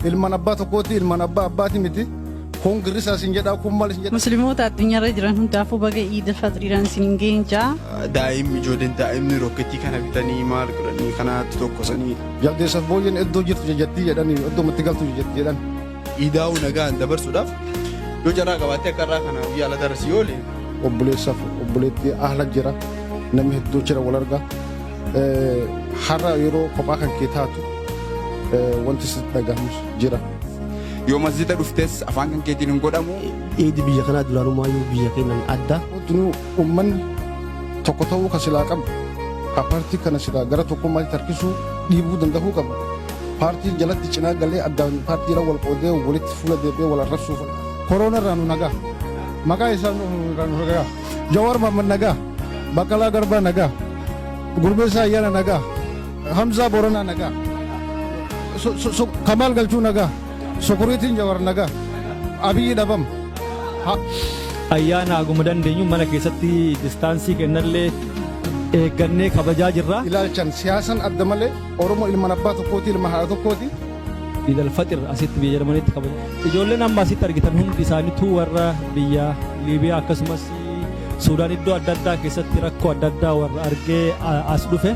Ilmaan abbaa tokkooti, ilmaan abbaa abbaati miti. Kun girrisaa sin jedhaa, kun maal sin jedhaa. Muslimoota addunyaarra jiran hundaafuu baga Iid Alfaxriidhaan isiniin ga'een ja'a. Daa'imni ijoolleen daa'imni rokketii kana bitanii maal godhanii kanaatti tokkosanii. Jaldeessaaf booyyeen iddoo jirtu jajjattii jedhanii iddoo itti galtu jajjatti jedhan. Iidaa'uu nagaan dabarsuudhaaf yoo carraa qabaattee akka irraa kana guyyaa ala darsi yoo oole. Obboleessaaf obboleettii ahla jira, namni hedduu jira wal arga. Har'a yeroo kophaa kan kee taatu wanti sitti dhagahamus jira. Yoo masjida dhuftes afaan kan keetiin hin godhamu. Iidi biyya kanaa duraanummaayyuu biyya keenyan adda. Hundinuu uummanni tokko ta'uu kan silaa qabu, ka paartii kana silaa gara tokkummaatti harkisuu dhiibuu danda'uu qabu. Paartii jalatti cinaa galee addaan paartii jala wal qoodee walitti fuula deebi'ee wal arrabsuuf. Koroona irraa nu nagaa. Maqaa isaa irraa nu nagaa. Jawaar Mohammad nagaa. Baqqalaa Garbaa nagaa. Gurmeessaa Ayyaana nagaa. Hamzaa Booranaa nagaa. Kamaal Galchuu nagaa. Sokoriitiin Jawar nagaa. Abiyyi dhabam. Ayyaana haguma dandeenyu mana keessatti distaansii kennallee eeggannee kabajaa jirra. Ilaalchan siyaasan adda malee Oromoo ilmaan abbaa tokkooti, ilma haadha tokkooti. Iid al-Faxir asitti biyya Jarmaniitti kabaja. Ijoolleen amma asitti argitan hundi isaaniitu warra biyya Liibiyaa akkasumas Suudaan iddoo adda addaa keessatti rakkoo adda addaa warra argee as dhufe.